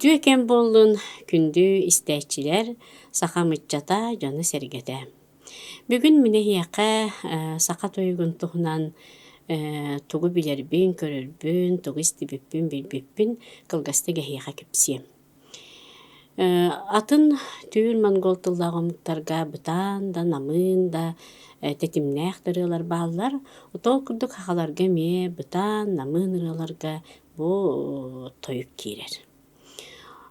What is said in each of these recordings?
Үтүө кэм буоллун, күндү истээччилэр, саха ыччата, дьоно-сэргэтэ. Бүгүн мин эһиэхэ саха тойугун туһунан тугу билэрбин, көрөрбүн, тугу истибиппин, билбиппин кылгастык эһиэхэ кэпсиэм. Атын түүр монгол тыллаах омуктарга бытаан да, намыын да тэтимнээх да ырыалар бааллар. Ол курдук сахаларга эмиэ бытаан, намыын ырыаларга бу тойук киирэр.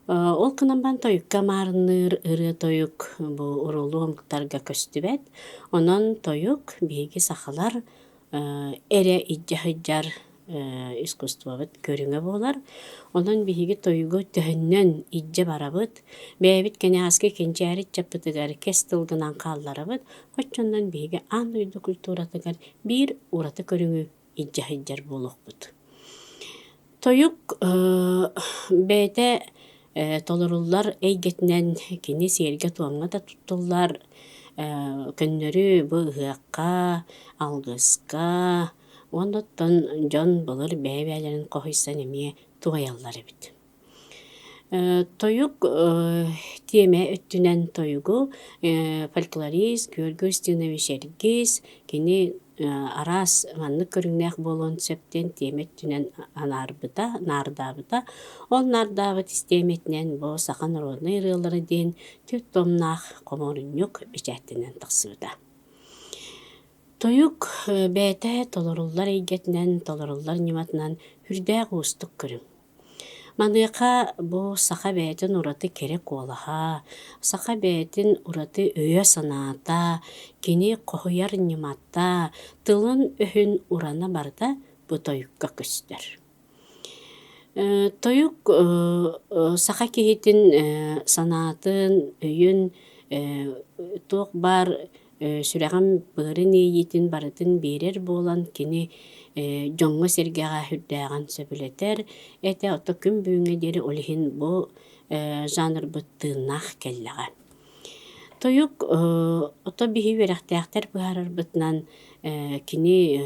Ол гынан баран тойукка маарынныыр ырыа-тойук бу уруулуу омуктарга көстүбэт. Онон тойук биһиги сахалар эрэ илдьэ сылдьар искусствобыт көрүҥэ буолар. Онон биһиги тойугу төһөннөн илдьэ барабыт, бэйэбит кэнэҕэски кэнчээри ыччаппытыгар кэс тылгынан хаалларабыт, оччонон биһиги аан дойду культуратыгар биир ураты көрүҥү илдьэ сылдьар буолуохпут. Тойук бэйэтэ толоруллар эйгэтинэн кини сиэргэ-туомҥа да туттуллар, көннөрү бу ыһыахха, алгыска уонна оттон дьон былыр бэйэ-бэйэлэрин хоһуйсан эмиэ туойаллар эбит. Тойук тиэмэ өттүнэн тойугу фольклорист Георгий Устинович Эргис кини араас маннык көрүҥнээх буолуон сөп диэн тиэмэ өттүнэн анаарбыта, наардаабыта. Ол наардаабыт истиэмэтинэн бу саха народнай ырыалара диэн түөрт томнаах хомуурунньук бэчээттэнэн тахсыбыта. Тойук бэйэтэ толоруллар эйгэтинэн, толоруллар ньыматынан сүрдээх уустук көрүҥ. Маныаха бу саха бэйэтин ураты кэрэ куолаһа, саха бэйэтин ураты өйө-санаата, кини хоһуйар ньымата, тылын-өһүн урана барыта бу тойукка көстөр. Тойук саха киһитин санаатын, өйүн туох баар сүрэҕин быарын иэйиитин барытын биэрэр буолан кини дьоҥҥо-сэргэҕэ сүрдээҕин сөбүлэтэр этэ. Ото күн бүгүҥҥэ диэри ол иһин бу жанрбыт тыыннаах кэллэҕэ. Тойук ото биһи үөрэхтээхтэр быһаарарбытынан кини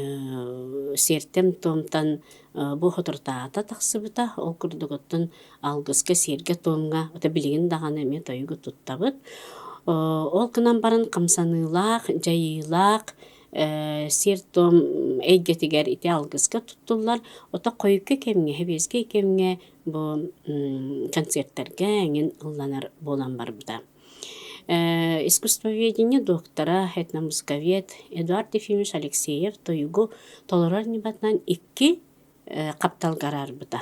сиэртэн-туомтан бу соторутааҕыта тахсыбыта. Ол курдук оттон алгыска, сиэргэ-туомҥа ото билигин даҕаны эмиэ тойугу туттабыт. Ол гынан баран хамсаныылаах, дьайыылаах сиэр-туом эйгэтигэр ити алгыска туттуллар. Ото хойукку кэмҥэ, сэбиэскэй кэмҥэ бу концертарга эҥин ылланар буолан барбыта. Искусствоведение доктора, этномузыковед Эдуард Ефимович Алексеев тойугу толорор ньыматынан икки хапталга араарбыта.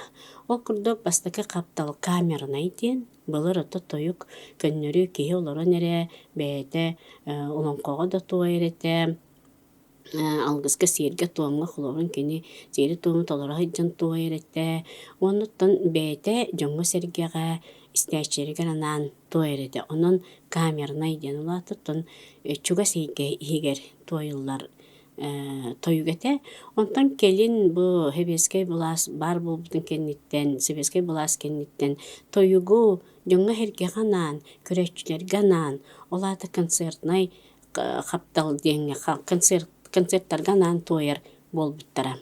Ол курдук бастакы хаптал камернай диэн, былыр ото тойук көннөрү киһи олорон эрэ бэйэтэ олоҥхоҕо да туойар этэ, алгыска сиэргэ-туомҥа холобурун кини сиэри-туому толоро сылдьан туойар этэ. Уонна оттон бэйэтэ дьоҥҥо-сэргэҕэ, истээччилэригэр анаан туойар этэ. Онон камернай диэн улаата оттон чугас эйгэ иһигэр туойуллар тойук этэ. Онтон кэлин бу сэбиэскэй былаас баар буолбутун кэнниттэн, сэбиэскэй былаас кэнниттэн тойугу дьоҥҥо-сэргэҕэ анаан, көрөөччүлэргэ анаан, ол аата концертнай хаптал диэҥҥэ концерт, концертарга анаан туойар буолбуттара.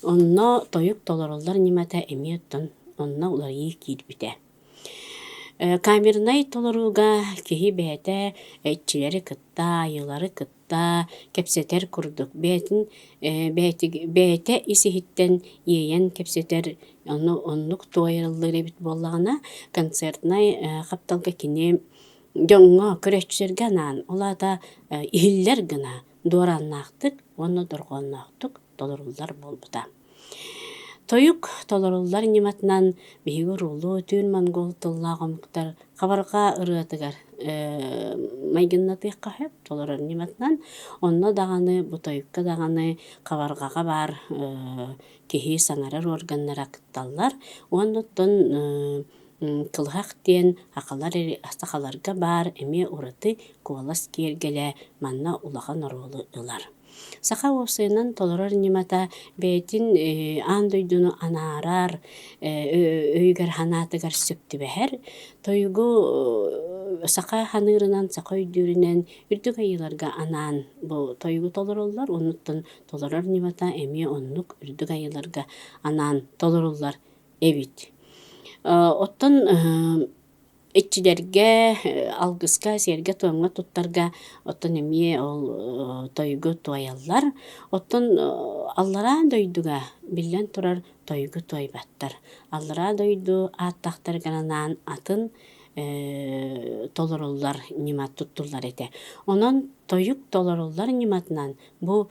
Онно тойук толоруллар ньымата эмиэ оттон онно уларыйыы киирбитэ. Камернай толорууга киһи бэйэтэ иччилэри кытта, айыылары кытта кэпсэтэр курдук бэйэтин бэйэтэ ис-иһиттэн иэйэн кэпсэтэр ону оннук туойаллар эбит буоллаҕына, концертнай хапталга кини дьоҥҥо, көрөөччүлэргэ анаан, ол аата иһиллэр гына дуорааннаахтык уонна дорҕоонноохтук толоруллар буолбута. Тойук толоруллар ньыматынан биһиги уруулуу түүн-монгол тыллаах омуктар хабарҕа ырыатыгар майгыннатыахха сөп толорор ньыматынан. Онно даҕаны бу тойукка даҕаны хабарҕаҕа баар киһи саҥарар органнара кытталлар уонна оттон Кылыһах диэн сахалар сахаларга баар эмиэ ураты куолас киэргэлэ манна улахан оруолу ылар. Саха уопсайынан толорор ньымата бэйэтин аан дойдуну анаарар, өйүгэр-санаатыгар сөп түбэһэр. Тойугу саха саныырынан, саха өйдүүрүнэн үрдүк айыыларга анаан бу тойугу толороллор. Оннуттан толорор ньымата эмиэ оннук үрдүк айыыларга анаан толоруллар эбит. Оттон иччилэргэ, алгыска, сиэргэ-туомҥа туттарга оттон эмиэ ол тойугу туойаллар. Оттон аллараа дойдуга, биллэн турар, тойугу туойбаттар. Аллараа дойду ааттаахтарыгар анаан атын толоруллар ньыма туттуллар этэ. Онон тойук толоруллар ньыматынан бу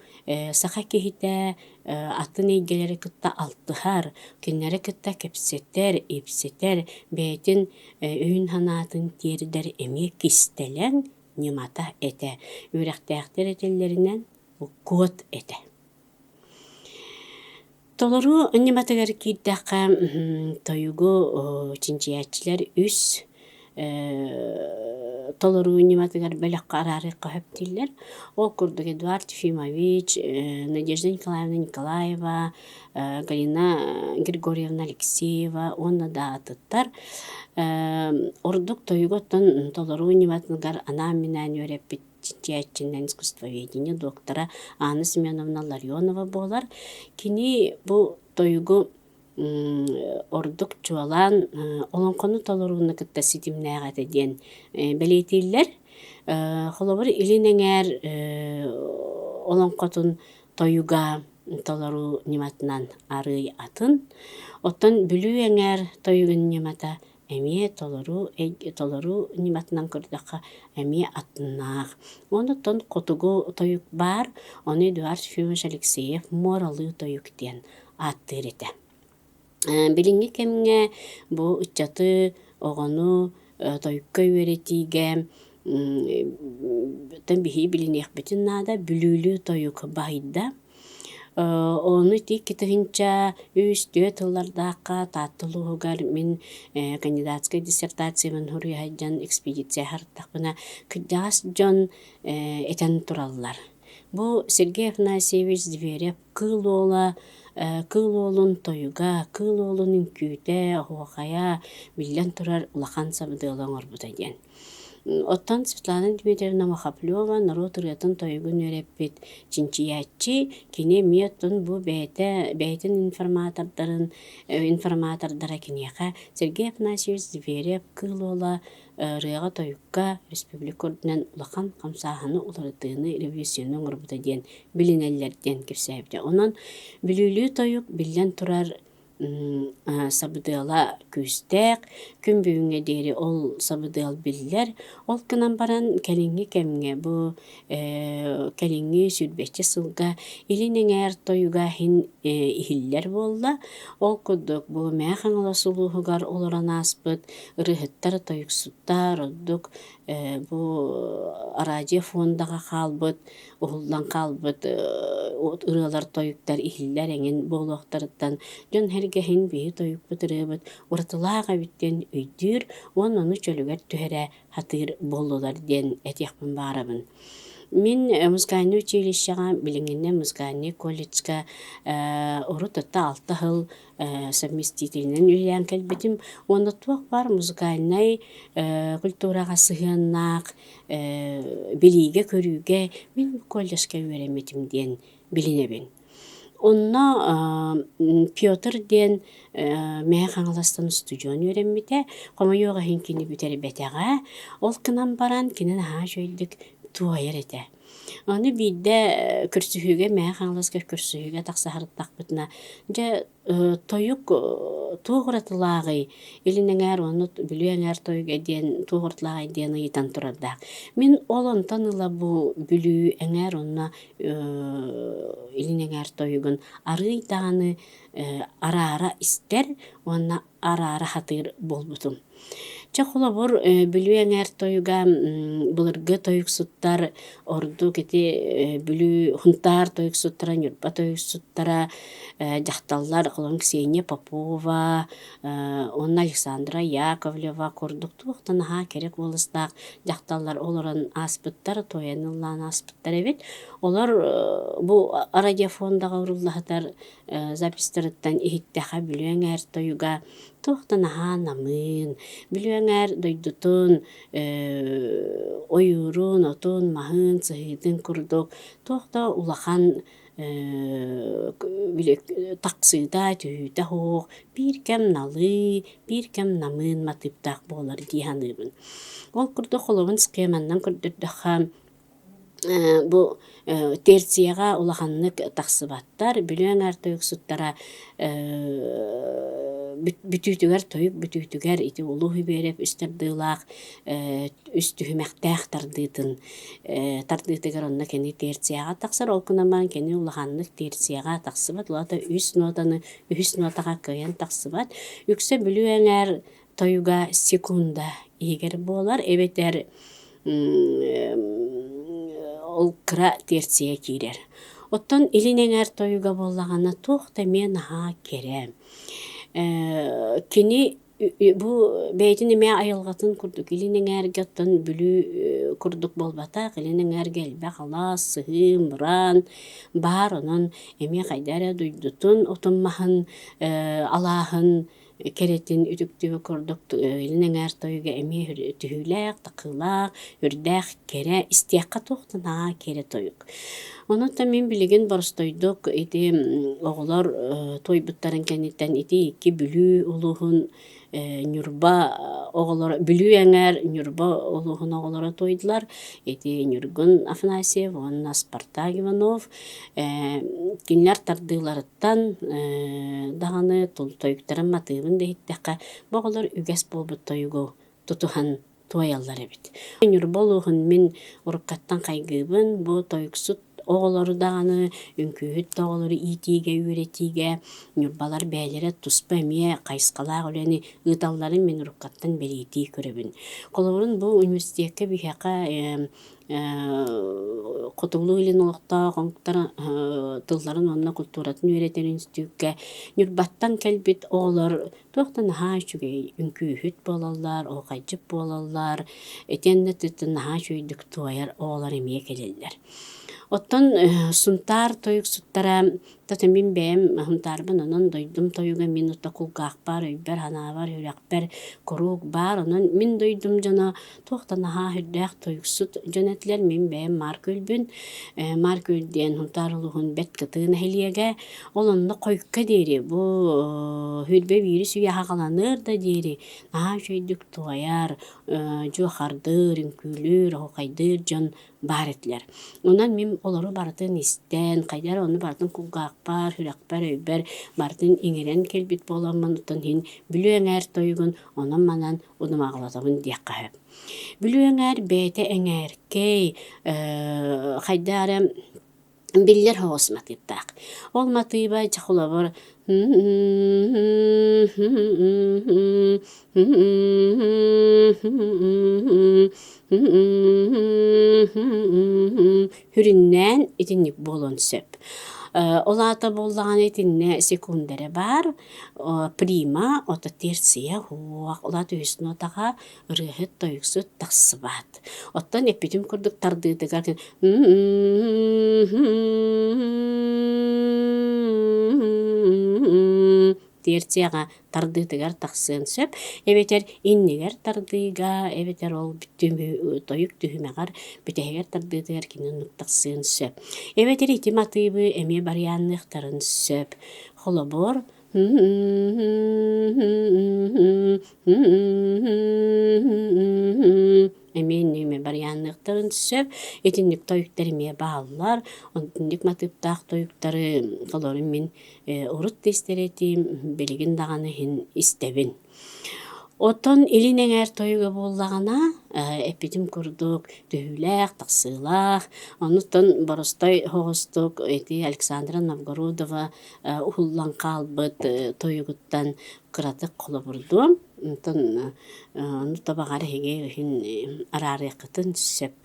саха киһитэ атын эйгэлэри кытта алтыһар, кинилэри кытта кэпсэтэр, ипсэтэр, бэйэтин өйүн-санаатын тиэрдэр эмиэ кистэлэҥ ньымата этэ. Үөрэхтээхтэр этэллэринэн, бу код этэ. Толоруу ньыматыгар киирдэххэ, тойугу чинчийээччилэр үс толоруу ньыматыгар бөлөххө араарыахха сөп дииллэр. Ол курдук Эдуард Ефимович, Надежда Николаевна Николаева, Галина Григорьевна Алексеева уонна да атыттар ордук тойугу оттон толоруу ньыматыгар анаан-минээн үөрэппит чинчийээччинэн искусствоведение доктора Анна Семеновна Ларионова буолар. Кини бу тойугу ордук чуолаан олоҥхону толорууну кытта ситимнээх этэ диэн бэлиэтииллэр. Холобур, Илин Эҥээр олоҥхотун тойуга толоруу ньыматынан арыый атын. Оттон Бүлүү эҥээр тойугун ньымата эмиэ толоруу толоруу ньыматынан көрдөххө эмиэ атыннаах. Онтон хотугу тойук баар, ону Эдуард Ефимович Алексеев муоралыы тойук диэн ааттыыр этэ. Билиҥҥи кэмҥэ бу ыччаты, оҕону тойукка үөрэтиигэ биһиги билиниэхпитин наада, бүлүүлүү тойук баһыйда. Ону ити 2003-4 сыллардаахха Таатта улууһугар мин кандидатскай диссертациябын суруйа сылдьан экспедиция аһардахпына, кырдьаҕас дьон этэн тураллар. Бу Сергей Афанасьевич Зверев Кыыл Уола Кыыл Уолун тойуга, Кыыл Уолун үҥкүүтэ, оһуохайа, биллэн турар, улахан сабыдыалы оҥорбута диэн. Оттон Светлана Дмитриевна Махаплева норуот ырыатын-тойугун үөрэппит чинчийээччи, кини эмиэ оттон бу бэйэтэ бэйэтин информатордарын информатордара киниэхэ Сергей Афанасьевич Зверев Кыыл Уола ырыаҕа-тойукка республика үрдүнэн улахан хамсааһыны уларытыыны, революцияны оҥорбута диэн билинэллэр диэн кэпсээбитэ. Онон бүлүүлүү тойук биллэн турар сабыдыала күүстээх, күн бүгүҥҥэ диэри ол сабыдыал биллэр. Ол гынан баран кэлиҥҥи кэмҥэ бу кэлиҥҥи сүүрбэччэ сылга илин эҥээр тойуга иһин иһиллэр буолла. Ол курдук бу Мэҥэ Хаҥалас улууһугар олорон ааспыт ырыаһыттар, тойуксуттар ордук бу араадьыйа фондаҕа хаалбыт уһуллан хаалбыт ырыалар, тойуктар иһиллэр эҥин буолуохтарыттан дьон сэргэһин биһи тойукпут ырыабыт уратылаах эбит диэн өйдүүр уонна ону чөлүгэр түһэрэ сатыыр буоллулар диэн этиэхпин баҕарабын. Мин музыкальнай училищеҕа билиҥҥинэн музыкальнай колледжка урут ытта алта сыл совместителинэн үлэлээн кэлбитим уонна туох баар музыкальнай культураҕа сыһыаннаах билиигэ-көрүүгэ мин бу колледжка үөрэммитим диэн билинэбин. Онно Петр диэн Мэҥэ Хаҥаластан устудьуон үөрэммитэ. Хомойуох иһин кини бүтэрбэтэҕэ. Ол гынан баран кини наһаа үчүгэйдик туойар этэ. Ону биирдэ көрсүһүүгэ Мэҥэ Хаҥаласка көрсүһүүгэ тахса сырыттахпытына, дьэ Тойук туох уратылааҕый? Илин эҥээр уонна Бүлүү эҥээр тойуга диэн туох уратылааҕый диэн ыйытан турардаах. Мин ол онтон ыла бу Бүлүү эҥээр уонна Илин эҥээр тойугун арыый даҕаны араара истэр уонна араара сатыыр буолбутум. Чэ, холобур, Бүлүү эҥээр тойуга былыргы тойуксуттар ордук ити Бүлүү Һунтаар тойуксуттара, Ньурба тойуксуттара, дьахталлар холобур Ксения Попова уонна Александра Яковлева курдук туох да наһаа кэрэ куоластаах дьахталлар олорон ааспыттар, туойан ыллаан ааспыттар эбит. Олор бу радиофондаҕа уруллаһытар записьтарыттан иһиттэххэ Бүлүү эҥээр тойуга туох да наһаа намыын, Бүлүү эҥээр дойдутун ойуурун, отун, маһын, сыһыытын курдук туох да улахан били тахсыыта, түһүүтэ суох, биир кэм налыы, биир кэм намыын матыыптаах буолар дии саныыбын. Ол курдук холобун схеманнан көрдөрдөххө, бу терцияҕа улаханнык тахсыбаттар, Бүлүү эҥээр тойуксуттара бүтүүтүгэр тойук бүтүүтүгэр ити Улуу Үбүөрэп үс тардыылаах үс түһүмэхтээх тардыытын тардыытыгар онно кини терцияҕа тахсар. Ол гынан баран кини улаханнык терцияҕа тахсыбат, ол аата үс нотаны үһүс нотаҕа кыайан тахсыбат. Үксэ Бүлүү эҥээр тойуга секунда иһигэр буолар эбэтэр ол кыра терция киирэр. Оттон илин эҥээр тойуга буоллаҕына туох да эмиэ наһаа кэрэ. Кини бу бэйэтин эмиэ айылҕатын курдук илин эҥээргэ оттон Бүлүү курдук буолбатах, илин эҥээргэ элбэх алаас, сыһыы, мыраан баар, онон эмиэ хайда эрэ дойдутун отун-маһын алааһын кэрэтин үтүктүбүт курдук илин эҥээр тойуга эмиэ түһүүлээх, такыылаах, үрдээх кэрэ, истиэххэ туох да наһаа кэрэ тойук. Онон мин билигин боростуойдук ити оҕолор туойбуттарын кэнниттэн ити икки Бүлүү улууһун Ньурба оҕолоро Бүлүү эҥээр Ньурба улууһун оҕолоро туойдулар. Ити Ньургун Афанасьев уонна Спартак Иванов кинилэр тардыыларыттан даҕаны тойуктарын матыыбын да иһиттэххэ, бу оҕолор үгэс буолбут тойугу тутуһан туойаллар эбит. Ньурба улууһун мин уруккаттан хайгыыбын, бу тойуксут оҕолору даҕаны, үҥкүүһүт да оҕолору иитиигэ, үөрэтиигэ ньурбалар бэйэлэрэ туспа эмиэ хайысхалаах үлэни ыыталларын мин уруккаттан бэлиэтии көрөбүн. Холобурун бу университекка биһиэхэ Хотугулуу-Илин олохтоох омуктар тылларын уонна култууратын үөрэтэр институкка Ньурбаттан кэлбит оҕолор туох да наһаа үчүгэй үҥкүүһүт буолаллар, оһуохайдьыт буолаллар, итиэннэ наһаа үчүгэйдик туойар оҕолор эмиэ кэлэллэр. Оттон Сунтаар тойуксуттара Тата мин бэйэм Сунтаарбын, онон дойдум тойуга мин ото кулгаахпар, өйбөр, санаабар, сүрэхпэр куруук баар. Онон мин дойдум дьоно туох да наһаа сүрдээх тойуксут дьон этилэр. Мин бэйэм Маар Күөлбүн. Маар Күөл диэн Сунтаар улууһун бэрт кытыы нэһилиэгэ. Ол онно хойукка диэри бу сүүрбэ биирис үйэ саҕаланыар да диэри наһаа үчүгэйдик туойар, дьуохардыыр, үҥкүүлүүр, оһуохайдыыр дьон баар этилэр. Онон мин олору барытын истэн, хайа эрэ ону барытын кулгаахпар, сүрэхпэр, өйбөр барытын иҥэрэн кэлбит буоламмын, оттон иһин Бүлүү эҥээр тойугун онон-манан удумаҕалатабын диэххэ сөп. Бүлүү эҥээр бэйэтэ эҥээркэй, хайдах эрэ биллэр соҕус матыыптаах. Ол матыыба дьэ холобур Сүрүннээн итинник буолуон сөп. Ол аата буоллаҕына итиннэ секунда эрэ баар, прима, ото терция уох, ол аата үһүс нотаҕа ырыаһыт, тойуксут тахсыбат. Оттон эппитим курдук тардыытыгар терцияҕа тардыытыгар тахсыан сөп эбэтэр иннигэр тардыыга эбэтэр ол тойук түһүмэҕэр бүтэһигэр тардыытыгар кини оннук тахсыан сөп эбэтэр ити матыыбы эмиэ барыйаанныахтарын сөп холобур Эмиэ иннигимэ барыйаанныахтарын сөп. Итинник тойуктар эмиэ бааллар. Итинник матыыптаах тойуктары толору мин урут да истэр этим, билигин даҕаны иһин истэбин. Оттон илин эҥээр тойуга буоллаҕына, эппитим курдук, түһүүлээх, тахсыылаах, оннуттан боростой соҕустук ити Александра Новгородова уһуллан хаалбыт тойугуттан кыратык холобурдуом. Онтон ону табаҕар эһиги иһин араарыаххытын сөп.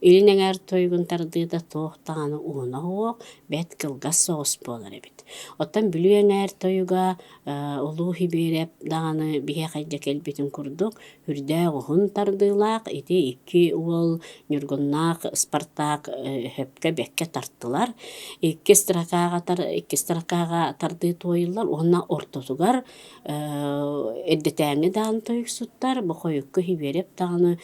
Илин эҥээр. эҥээр тойугун тардыыта туох даҕаны уһуна суох, бэрт кылгас соҕус буолар эбит. Оттон Бүлүү эҥээр тойуга Улуу Сибиэрэп даҕаны биһиэхэ илдьэ кэлбитин курдук, үрдээх уһун тардыылаах ити икки уол Ньургуннаах Спартак өһөпкө бэккэ тартылар. Икки строкаҕа тардыы туойуллар уонна ортотугар эрдэтээҥҥи даҕаны тойуксуттар, бу хойукку Сибиэрэп даҕаны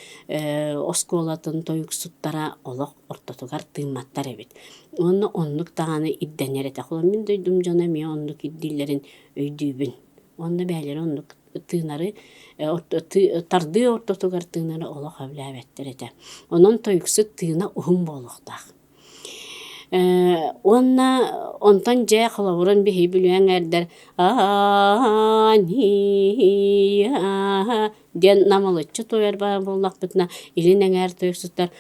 оскуолатын тойуксуттара олох ортотугар тыымматтар эбит. Уонна оннук даҕаны ирдэнэр этэ. Холобур, мин дойдум дьоно эмиэ оннук ирдииллэрин өйдүүбүн. Уонна бэйэлэрэ оннук тыынары тардыы ортотугар тыынары олох сөбүлээбэттэр этэ. Онон тойуксут тыына уһун буолуохтаах. Уонна онтон дьэ холобурун биһи Бүлүү эҥээрдэр диэн намылыччы туойар буоллахпытына, илин эҥээр тойуксуттар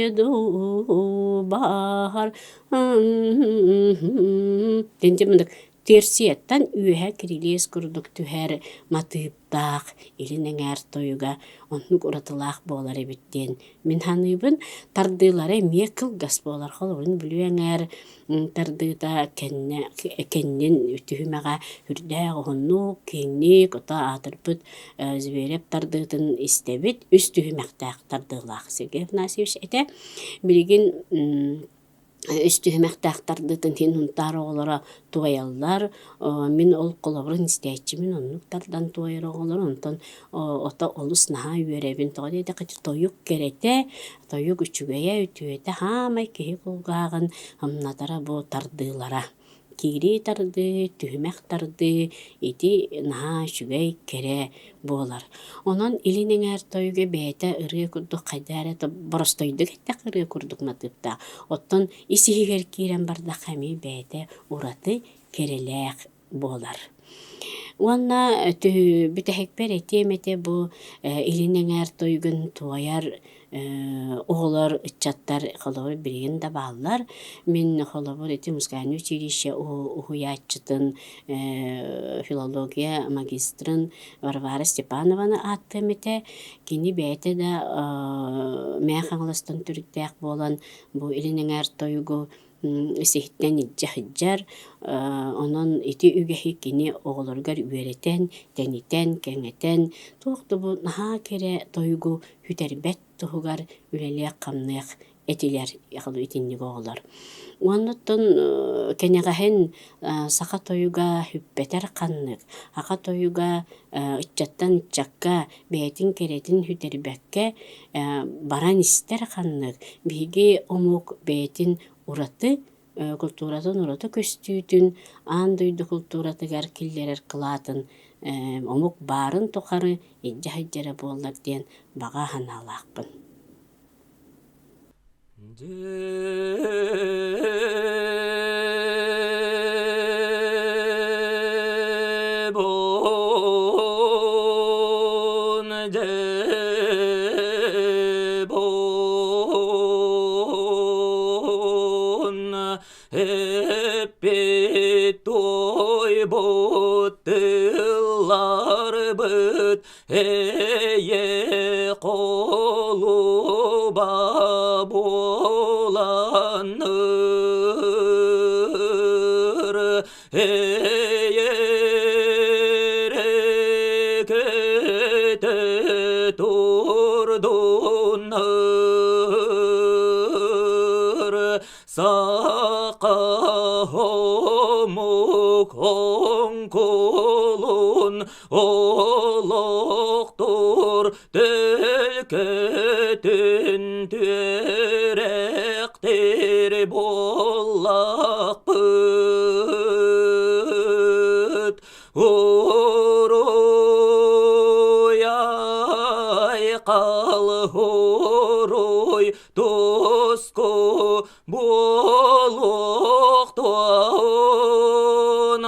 дойдубар диэн маннык Тиэрсийэттэн үөһэ кирилиэс курдук түһэр матыыптаах илин эҥээр тойуга оннук уратылаах буолар эбит диэн мин саныыбын. Тардыылара эмиэ кылгас буолар. Холобурун Бүлүү эҥээр тардыыта кэннэ кэннин түһүмэҕэ үрдээх уһуннук, киэҥник, ото аатырбыт Зверев тардыытын истэбит. Үс түһүмэхтээх тардыылаах Сергей Афанасьевич этэ. Билигин үс түһүмэхтээх тардыытын иһин Һунтаар оҕолоро туойаллар. Мин ол холобурун истээччибин, оннук тардан туойар оҕолор. Онтон ото олус наһаа үөрэбин. Тоҕо диэтэххэ ити тойук кэрэтэ, тойук үчүгэйэ, үтүөтэ саамай киһи кулгааҕын ымнатара бу тардыылара. Киирии тардыы, түһүмэх тардыы ити наһаа үчүгэй, кэрэ буолар. Онон илин эҥээр тойуга бэйэтэ ырыа курдук хайдах эрэ боростуойдук эттэххэ ырыа курдук матыыптаах. Оттон ис-иһигэр киирэн бардахха эмиэ бэйэтэ ураты кэрэлээх буолар. Уонна бүтэһикпэр этиэм этэ бу илин эҥээр тойугун туойар оҕолор, ыччаттар холобур билигин да бааллар. Мин холобур ити музыкальнай училище уһуйааччытын филология магистрын Варвара Степанованы ааттыам этэ. Кини бэйэтэ да Мэҥэ Хаҥаластан төрүттээх буолан бу илин эҥээр тойугу сиһиттэн илдьэ сылдьар. Онон ити үгэһи кини оҕолоругар үөрэтэн, тэнитэн, кэҥэтэн, туох да бу наһаа кэрэ тойугу сүтэрбэт туһугар үлэлиэх-хамныах этилэр итинник оҕолор. Уонна оттон кэнэҕэһин саха тойуга сүппэтэр ханнык, саха тойуга ыччаттан ыччакка бэйэтин кэрэтин сүтэрбэккэ баран истэр ханнык, биһиги омук бэйэтин ураты култууратын ураты көстүүтүн аан дойду култууратыгар киллэрэр кылаатын омук баарын тухары илдьэ сылдьара буоллар диэн баҕа санаалаахпын. Дьебон, дьебон, эппит туойбут тылларбыт Эйэ холуба буоланныр, эйэ көтө турдуннар, саха омук оҥкулун Олохтор төлкөтүн түөрэхтэр буоллахпыт. Уруй айхал уруй туску буолуохтуон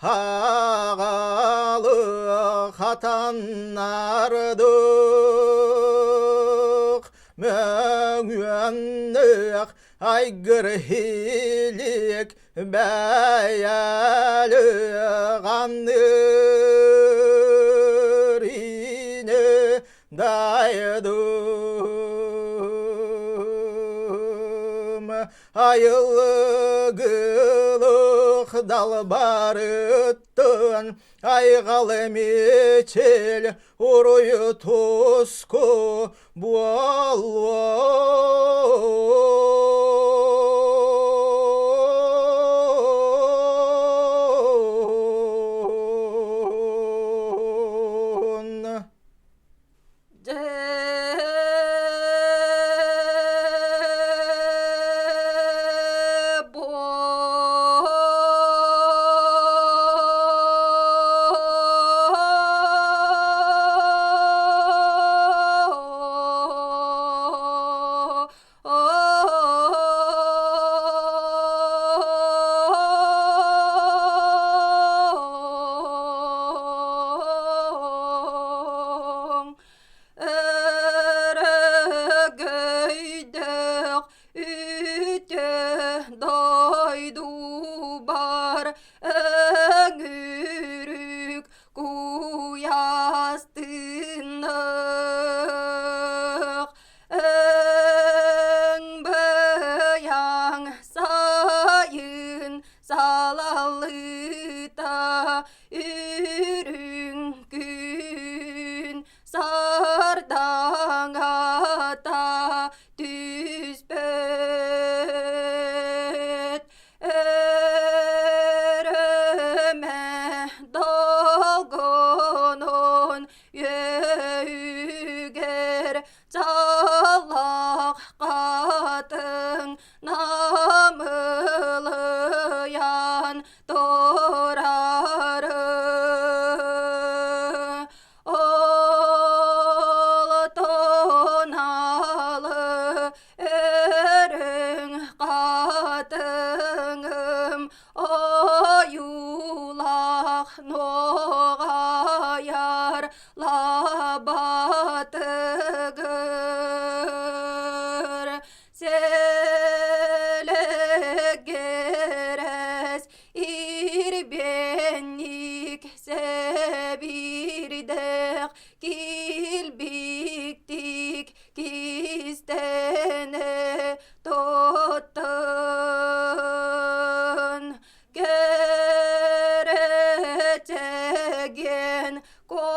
Хаҕалы хатаннардык, мөҥүөннүөх айгыр иһилик бэйэлик анныыр ини дайдым Айылгылык далбарыттан айҕал мичил уруй туску буолуо. Өрөгөйдөөх үтө дойдубар өҥүрүк куйаас тыыннык өҥ быйаҥ сайын салаллыыта үрүҥ күн сардаҥата түспэт өрөмө долгунун үөһүгэр чаллах хатыҥ намылыйан турары Ол тоналы өрүҥ хатыҥым ойуулаах нуоҕайар лабатыгыр сэлэгирэс Ирбэнник сэбирдэх килбиктик кистэнэ тоттон кэрэчэгэн куо.